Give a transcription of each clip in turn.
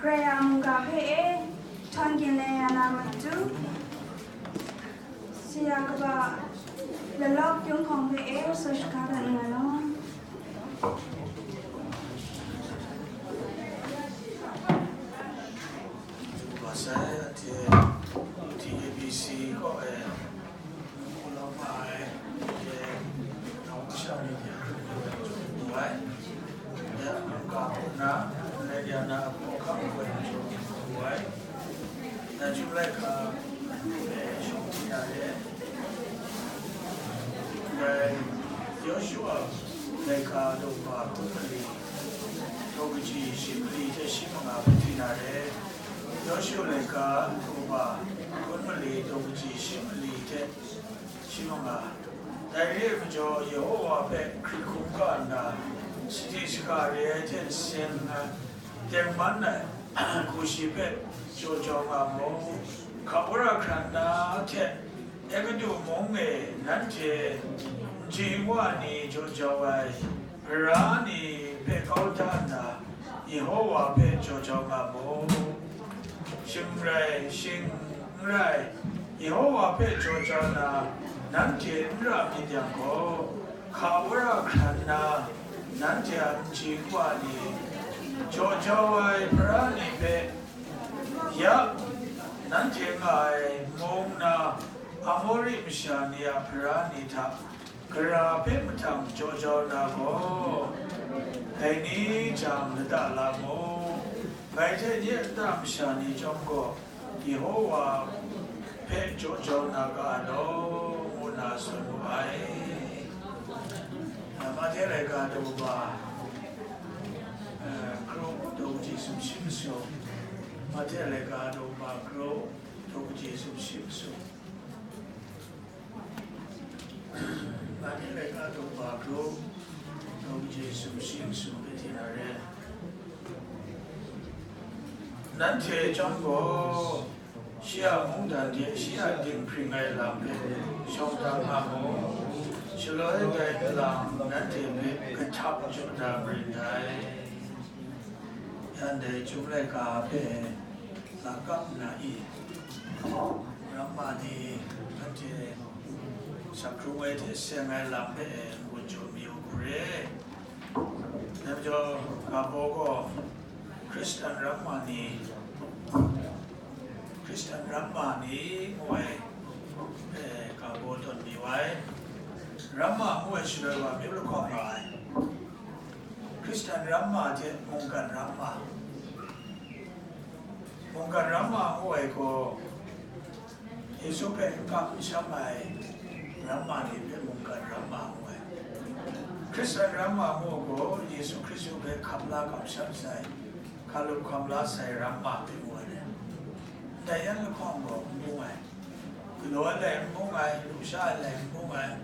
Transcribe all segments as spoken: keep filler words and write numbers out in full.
Karai a mungga hpe e, htawn ginle ya na matu, saya kaba lalawk yawng hkawng hpe e, sawshaka dat nga law. Masai anhte T K B C kaw e, Yawshua laika daw ba hkun mali, daw kaji shi mali hte shi manga hpe hti na re. Yawshua laika daw ba hkun mali, daw kaji shi mali hte shi manga. Dai re ai majaw, Yehowa hpe hkrit hkungga nna, sadi shaga re ai hte seng ai, tengman ai, Kushi hpe jaw jau nga mu. Hka wora hkran na hte, Egutu mung e nanhte n chyeju wa ni jaw jau ai, Hpara ni hpe kau da nna, Yehowa hpe jaw jau nga mu. Shing rai, shing n rai, Yehowa hpe jaw jau na nanhte n ra myit yang gaw, hka wora hkran na nanhte a n chyeju wa ni, jaw jau ai Hpara ni hpe, ya, nanhte nga ai mung na Amori masha ni a Hpara ni hta, Gara hpe mahtang jaw jau na gaw, dai ni jang lata la mu. Ngai hte nye lata masha ni chyawm gaw, Yehowa hpe jaw jau na ga law, ngu nna tsun wu ai. Mahte laika daw ba, eh, kru daw kaji sumshi masum. Mahte laika daw ba kru daw kaji sumshi masum. Mahte laika daw ba kru daw kaji sumshi masum hpe hti na re. Nanhte chyawm gaw, shi a mungdan hte shi a dinghpring ai lam hpe shawng tam nga mu. Shaloi dai alam nanhte hpe kahtap jaw da marin dai. Yan dai chyum laika hpe lakap nna i, ramma ni anhte sakrung ai hte seng ai lam hpe n-gun jaw mayu hku re. Dai majaw, ga baw gaw Hkristan ramma ni, Hkristan ramma ni ngu ai, eh, ga baw tawn mayu ai. Ramma ngu ai shaloi wa, myu lahkawng nga ai. Hkristan ramma hte mungkan ramma. Mungkan ramma ngu ai gaw, Yesu hpe n kamsham ai ramma ni hpe mungkan ramma ngu ai. Hkristan ramma ngu gaw, Yesu Hkristu hpe hkap la kamsham sai, hkalup hkam la sai ramma hpe ngu ai. Ndai yan lahkawng gaw n ngu ai. Galaw ai lai n bung ai, lusha ai lai n bung ai,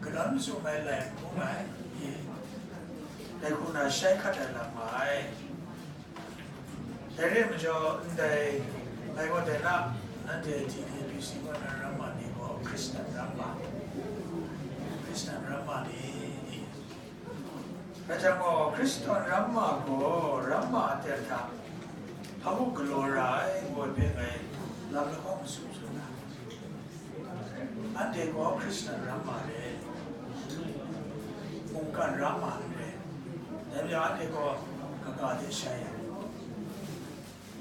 galawn mazum ai lai n bung ai, dai hku na shai hkat ai lam nga ai. Dai re ai majaw, ndai, ngai gaw dai na, nanhte T K B C kaw na ramma ni gaw Hkristan ramma, Hkristan ramma ni, Rai jang gaw, Hkristan ramma gaw ramma aten hta hpa mung galaw ra ai, ngu ai hpe ngai lam lahkawng masum tsun na, anhte gaw Hkristan ramma re, mungkan ramma n re, dai majaw anhte gaw kaga hte shai ai.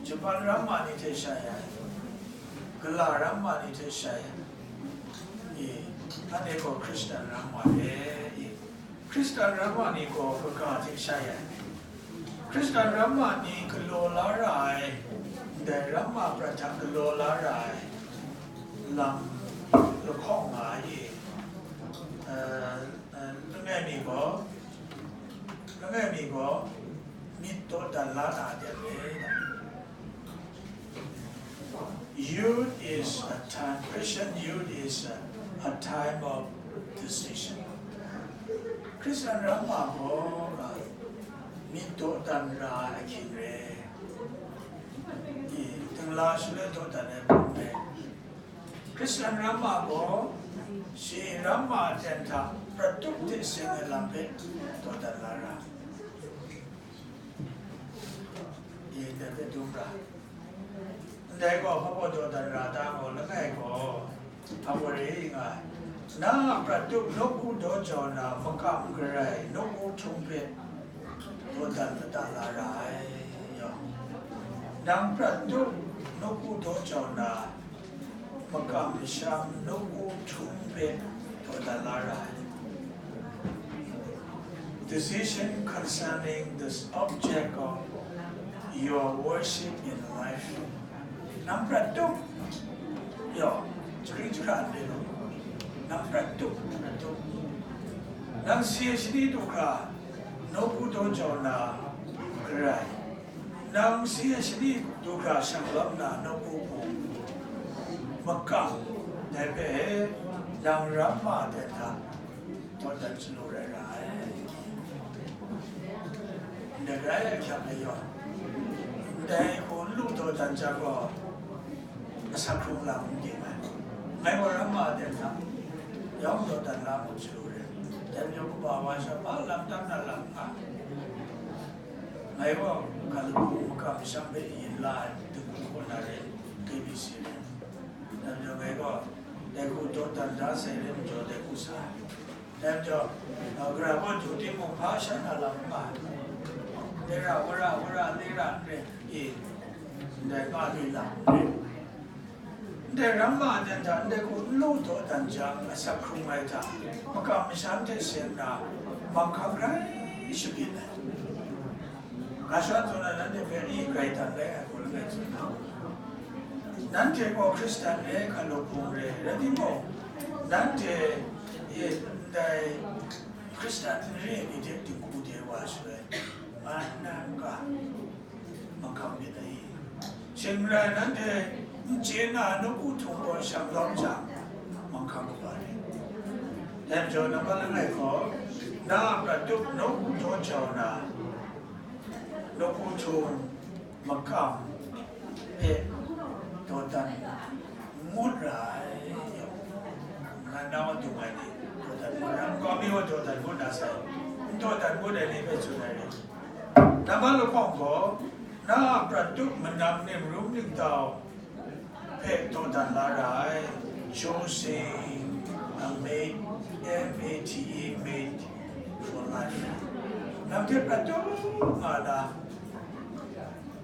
Japan ramma ni hte shai ai, gala ramma ni hte shai ai, e, anhte gaw Hkristan ramma re, e, Hkristan ramma ni gaw kaga hte shai ai, Hkristan ramma ni galaw la ra ai, ndai ramma prat hta galaw la ra ai lam lahkawng nga ai, e, eh, eh, langai mi gaw, langai mi gaw, myit dawdan la na de re. Youth is a time, Christian youth is a, a time of decision. Hkristan ramma gaw, uh, myit dawdan ra ai ahkying re. Dingla shaloi dawdan ai hpang re. Hkristan ramma gaw, shi ramma aten hta prat tup hte seng ai lam hpe dawdan la ra. Ndai hpe dum ra. Ndai gaw hpa baw dawdan ra ta gaw, langai gaw, hpa baw re nga ai. Na a prat tup nawku daw jau na, makam garai nawku htum hpe dawdan lata la ra ai. Yaw. Nang prat tup nawku daw jau na, makam masham nawku htum hpe dawdan la ra ai. Decision concerning the object of your worship in life. Nang prat tup, yaw, jahkring jahkra n re law. Nang prat tup, prat tup. Nang si ai shani du hkra, nawku daw jau na, garai. Nang si ai shani du hkra shang lawm na nawku hpung makam, dai hpe nang ramma ten hta dawdan chyalu rai ra ai. Ndai rai ai hkyang e yaw, ndai hku n lu dawdan jang gaw, asak hkrung lam n ging ai. Ngai gaw ramma ten hta yawng dawdan la mu chyalu rai. Dai majaw kaba wa sha hpa lam tam na lam nga. Ngai gaw hkalabu makam masham hpe yin la ai, dingku kaw na re, K B C re. Dai majaw ngai gaw dai hku dawdan da sai re majaw, dai hku sa ai. Dai majaw, gara gaw du timung, hpa sha na lam n nga ai. Dai ra, wara, wara, le ra, n re, e, ndai nga lu lam n re. Ndai ramma ten hta ndai hku n lu dawdan jang, asak hkrung ai hta, makam masham hte seng na, manghkang grai shabyin ai. Ga sha zawn na nanhte hpe i grai dat lai ai hku langai tsun hta. Nanhte gaw Hkristan re ai hkalaw hpung re, rai timung, nanhte e ndai Hkristan re ai ni hte dinghku de wa shaloi, nga nna n ga, manghkang myit ai. Shing n rai, nanhte n chye na nawku htum gaw shang lawm jang, manghkang kaba re. Dai majaw, nambat langai gaw, na a prat tup nawku daw jau na, nawku htum makam hpe dawdan ngut ra ai. Nga na wa dung ai ni, dawdan ngut ra, nkau mi wa dawdan ngut na sai, n dawdan ngut ai ni hpe tsun ai re. Nambat lahkawng gaw, na a prat tup manam ning rum ningtau hpe dawdan la ra ai. Chosen, a mate, M A T E, mate for life. Nang hte prat tup nga na,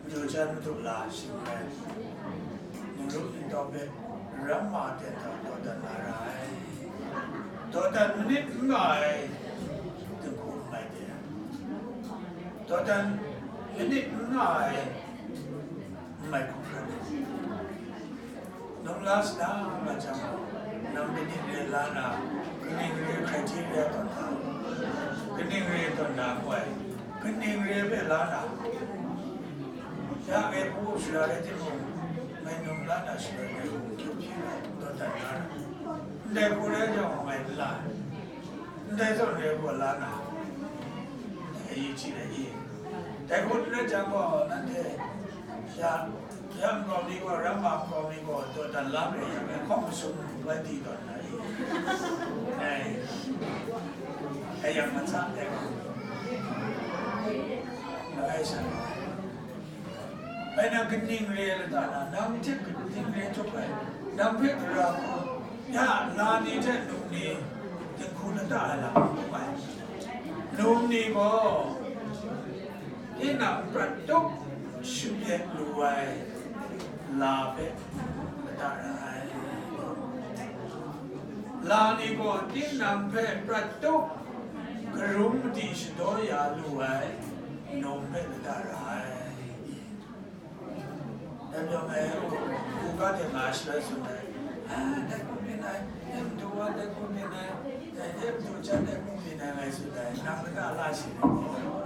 Madu jan madu la shing rai, ningrum ningtau hpe ramma ten hta dawdan la ra ai. Dawdan manit n nga ai, dinghku n mai de ai. Dawdan manit n nga ai, n mai hkrum hkrat ai. Num la sa na nga jang, nang kaning re la na, kaning re criteria tawn na, kaning re tawn na, koi, kaning re hpe la na, ya ngai hpu shara rai timung, ngai num la na shara rai hku kyup hpyi na, tawn dat na ra. Ndai hku rai jang, ngai n la ai. Ndai zawn re gaw la na, dai i hti ai i. Dai hku n rai jang gaw, nanhte ya, ya nkau mi gaw, ramma nkau mi gaw, dawdan la re yang, hkawng masum bai di tawn na i. Ai, ai yang mahtsa ai gaw, langai san ai. Bai nang kaning re lata na, nang hte kaning re htup ai, nang hpe gara hku, ya la ni hte num ni, dinghku lata ai lam n hkrum ai. Num ni gaw, tinang prat tup shabyen lu ai la hpe lata ra ai. La ni gaw tinang hpe prat tup karum madi shadaw ya lu ai num hpe lata ra ai. Dai majaw ngai hku ga de nga shaloi tsun ai, "Ah, dai hku byin ai, dai madu wa dai hku byin ai, dai, dai madu jan dai hku byin ai," ngai tsun ai, nang lata la shi ai gaw,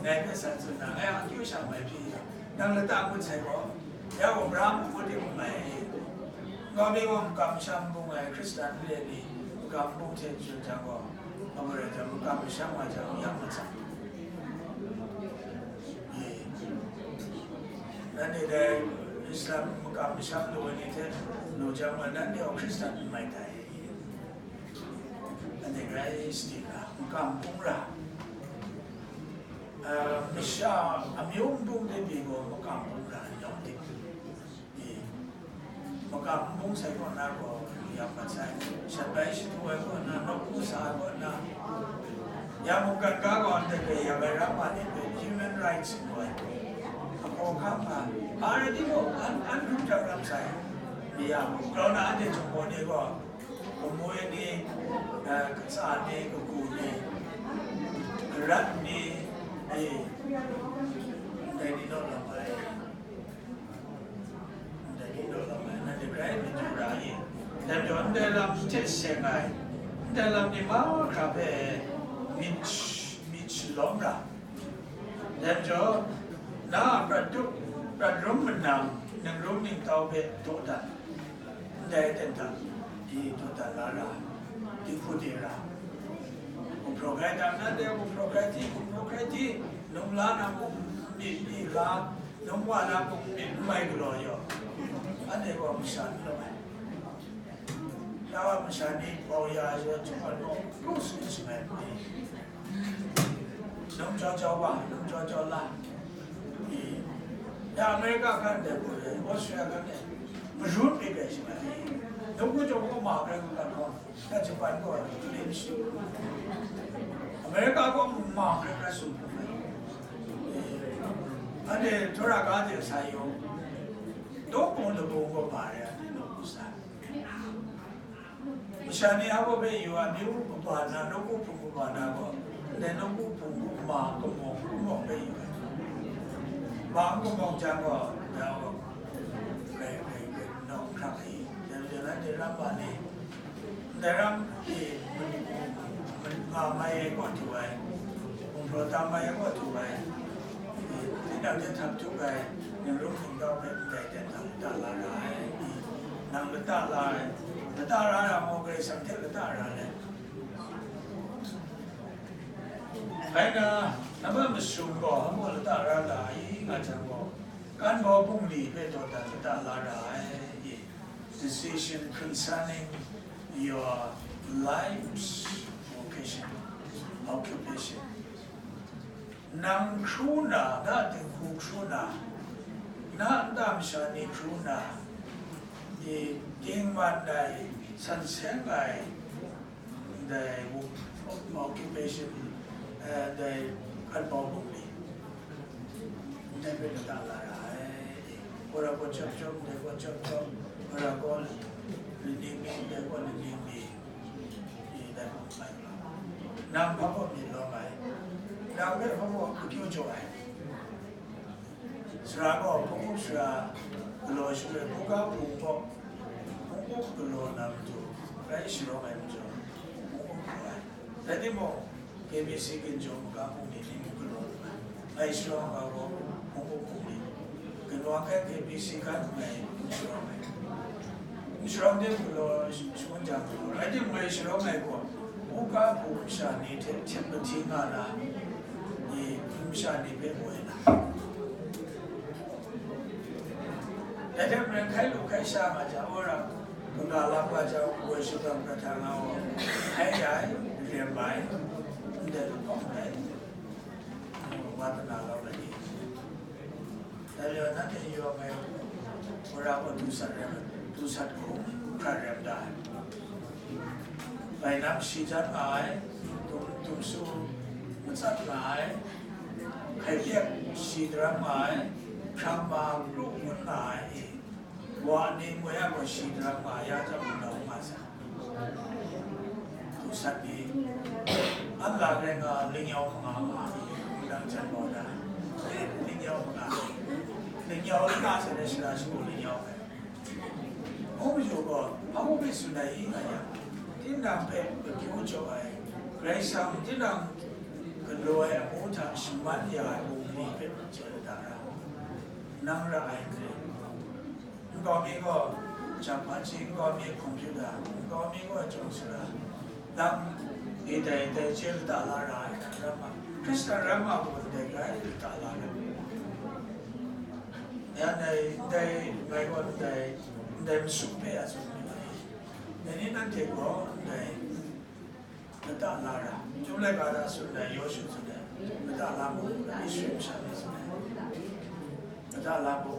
ngai hpe san tsun na, ngai akyu shang mai hpyi yang, nang lata ngut sai gaw, ya gaw, Abraham hku de hku mai, nkau mi gaw makam masham bung ai Hkristan re ai ni, makam bung hte n tsun jang gaw, amu rai jang, makam masham wa jang, yang matsat. Nanhte dai Islam makam masham lu ai ni hte lu jang gaw, nanhte gaw Hkristan n mai tai. Nanhte grai sadi ra, makam bung ra, Masha amyu nbung de pyi gaw makam nbung ra n yawng de. Makam nbung sai kaw na gaw ya mat sai, shat bai shadu ai kaw na, nawku sa ai kaw na, ya mungkan ga gaw anhte hpe ya bai ram ma ni hpe human rights ngu ai, ahkaw hkam nga, a rai timung, an, an hkrum jang ram sai. Ya, grau na anhte Jinghpaw ni gaw, Kamoi ni, eh, katsa ni, kagu ni, karat ni, eh, ndai ni naw lam ai. Ndai ni naw lam ai, nanhte grai myit yu ra i. Dai majaw, ndai lam hte seng ai, ndai lam ni mahkra hpe myit, myit shalawm ra. Dai majaw, na a prat dup, prat rum manang, ningrum ningtau hpe dawdan. Ndai ten hta, di dawdan la ra, di hku de ra. Gumhpraw grai dang na de, gumhpraw grai di, gumhpraw grai di, num la na mung myit, myit la, num wa na mung myit, n mai galaw yaw. Anhte gaw masha n lawm ai. Dai wa masha ni bau ya ai zawn, chyum gaw, pru su shangai ai. Num jaw jaw wa, num jaw jaw la. I, ya America kan de bu de, Australia kan de, marun pe pe shi ma. Num ku jaw ko ma kre ku kan ko, ta Japan ko, Philippines. America ko ma kre kre su. Ade, tora ka de sa yo. Do ko do ko ko ba re, ade, no ku sa. Masha ni a baw hpe yu ai, myu kaba na, nawku hpung kaba na gaw, ndai nawku hpung ma kamawng, kamawng hpe yu ai. Ma kamawng jang gaw, ya gaw, grai, grai, grai, nawng hkrak ai, dai, dai, dai, dai ram ma ni, dai ram e, nga mai ai gaw du ai, gumhpraw tam mai ai gaw du ai, tinang hte htam htuk ai, ningrum ningtau hpe ndai ten hta lata la ra ai, nang lata la ai, lata ra ai, nang gaw Karai Kasang hte lata ra ai. Bai na, nambat masum gaw, nang gaw lata ra la ai, nga jang gaw, kan bau bungli hpe dawdan lata la ra ai. Decision concerning your life's vocation, occupation. Nang hkru na, na dinghku hkru na, na nta masha ni hkru na, i, dingman ai, san seng ai, ndai occupation, eh, ndai kan bau bungli, ndai hpe lata la ra ai. Wora gaw chyawp chyawp, ndai gaw chyawp chyawp, wora gaw laning mi, ndai gaw laning mi, ndai hpe mai ga. Nang hpa gaw myit lawm ai, nang hpe hpa gaw akyu jaw ai. Sara gaw hpung up sara galaw shaloi, hpungga hpung gaw hpung up galaw na matu rai sharawng ai majaw, hpung up galaw ai. Rai timung, K B C ginjaw maga hpung ni ni mung galaw lu ai. Ngai sharawng ai gaw hpung up hpung ni, kanu a hkai K B C ga ngai n sharawng ai. N sharawng de galaw shangun jang gaw, rai timung, ngai sharawng ai gaw, hpungga hpung masha ni hte hpyen mahti nga na, i, hpung masha ni hpe woi na. Dai hte maren hkai lu hkai sha nga jang, wora kaga lam nga jang, woi shabram hkra hta nga wa, hkai ya ai, rem ai, ndai lahkawng ai, wa dana lau ai ni. Dai le, nanhte yawng ai, wora gaw du sat rem, du sat hkrum hkra rem da ai. Bainam shi jan nga ai, tum, tumsu matsat nga ai, hkai pyak shi daram nga ai, hkram ma kru ngun nga ai, wa ni ngoi a gaw shi daram nga ai, ya jang nau nga sa. Tusat ni, an la rai nga, lingyau manga nga, nang jan bau da. Eh, lingyau manga. Lingyau lana sa de shara shagu lingyau ai. Hpung mayu gaw, hpa mung hpe tsun ai i nga yang, tinang hpe akyu jaw ai, Karai Kasang tinang galaw ai amu hta shaman ya ai bungli hpe chye lata ra, nang ra ai hte, nkau mi gaw jam hpaji, nkau mi computer, nkau mi gaw chyawm sara, nang e dai dai chye lata la ra ai hta ram ma, Hkristan ram ma gaw ndai rai lata la ra. Ya ndai, ndai ngai gaw ndai, ndai masum hpe ya tsun mi ai. Dai ni nanhte gaw ndai lata la ra. Chyum laika hta tsun ai, Yawshu tsun ai, Mada la mu, Israel masha ni tsun ai. Mada la mu.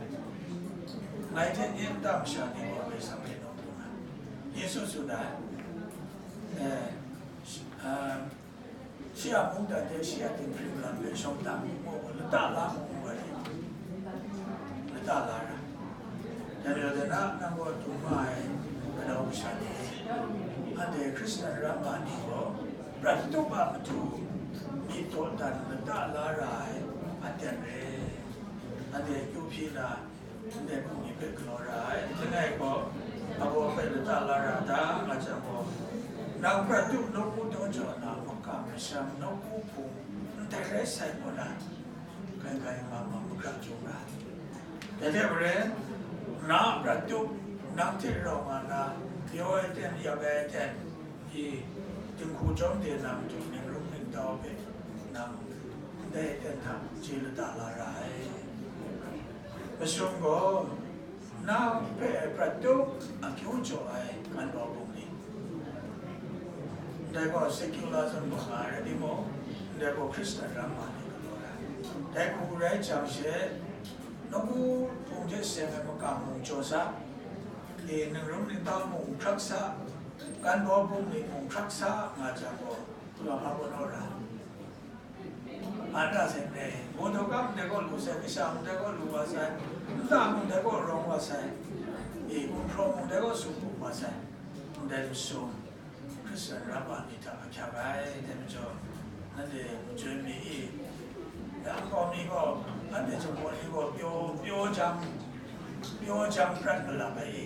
Ngai hte nye mada masha ni gaw Karai Kasang hpe nawku nga. Yesu tsun ai. Eh, sh- ah, shi a mungdan hte shi a dinghpring lam hpe shawng tam mu, lata la mu, ngu ai. Lata la ra. Dai majaw, dai na, nang gaw dum nga ai kanau kasha ni, anhte Hkristan ramma ni gaw, prat tup a matu, myit dawdan lata la ra ai aten re. Anhte kyu hpyi na, ndai hpung ni hpe galaw ra ai. Langai gaw, abaw hpe lata la ra da, nga jang gaw, nang prat tup nawku daw jaw na, makam masham nawku hpung ndai rai sai gaw na, grai grai nga nga magrat jaw ra. Dai hte maren, na a prat tup, nang hte rau nga na, pyaw ai ten, yak ai ten, i, dinghku chyawm de na matu, ningrum ningtau hpe nang ndai ten hta chye lata la ra ai. Masum gaw, na hpe prat tup akyu jaw ai ganbau bungli, ndai gaw secular zawn gaw nga ai rai timung, ndai gaw Hkristan ramma ni galaw ai. Dai hku rai jang she, nawku hpung hte seng ai makam mung jaw sa, i, ningrum ningtau mung hkrak sa, ganbau bungli mung hkrak sa nga jang gaw, hpa hpa gaw naw ra. An ra sai re, gaw daw kap ndai gaw lu sai, kasha ndai gaw lu wa sai, nta mung ndai gaw rawng wa sai, i, gumhpraw mung ndai gaw sum bum wa sai, ndai masum, Hkristan ramma ni hta ahkyak ai, dai majaw, nanhte majoi mi i, yang kau mi gaw, anhte janggaw ni gaw pyaw, pyaw jang, pyaw jang prat malap ai i,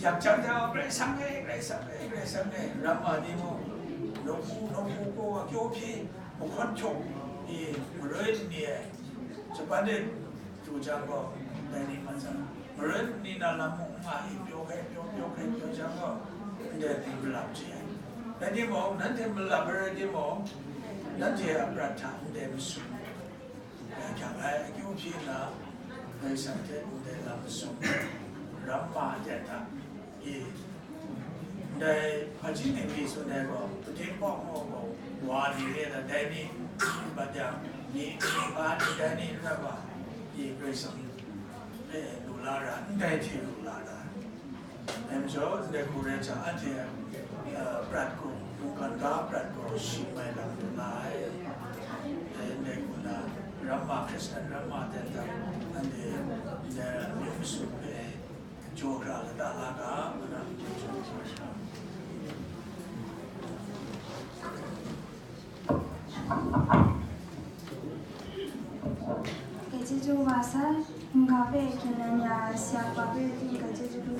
yak jang jang, Karai Kasang e, Karai Kasang e, Karai Kasang e, ramma ni mung, nawku, nawku gaw, kyaw hpyi, mahkawn hkyuk i, maroi nni ai, Japan de du jang gaw, dai ni hpa sa, maroi nni na lam mung n nga i, pyaw hkai, pyaw, pyaw hkai, pyaw jang gaw, ndai ni malap chye ai. Rai timung, nanhte malap ai rai timung, nanhte a prat hta ndai masum, dai hkyang ai, akyu hpyi nna, Karai Kasang hte ndai lam masum, ramma aten hta, i, ndai hpaji ningli tsun ai gaw, padim pawk maw gaw, wa ni re ai, dai ni, bat yang, ni, ni, ba ni, dai ni, n rai wa, i, Karai Kasang, e, lu la ra, ndai hte lu la ra. Dai majaw, ndai hku rai jang, anhte, e, prat gaw, mungkan ga prat gaw, shing mai lam lu la ai. E, ndai hku na, ramma, Hkristan ramma ten hta, anhte, ndai amyu masum hpe, jaw hkra lata la ga, ngu na, Grai chyeju wa sai, hkungga hpe hkyen nan ya ai, sha wa hpe ting grai chyeju du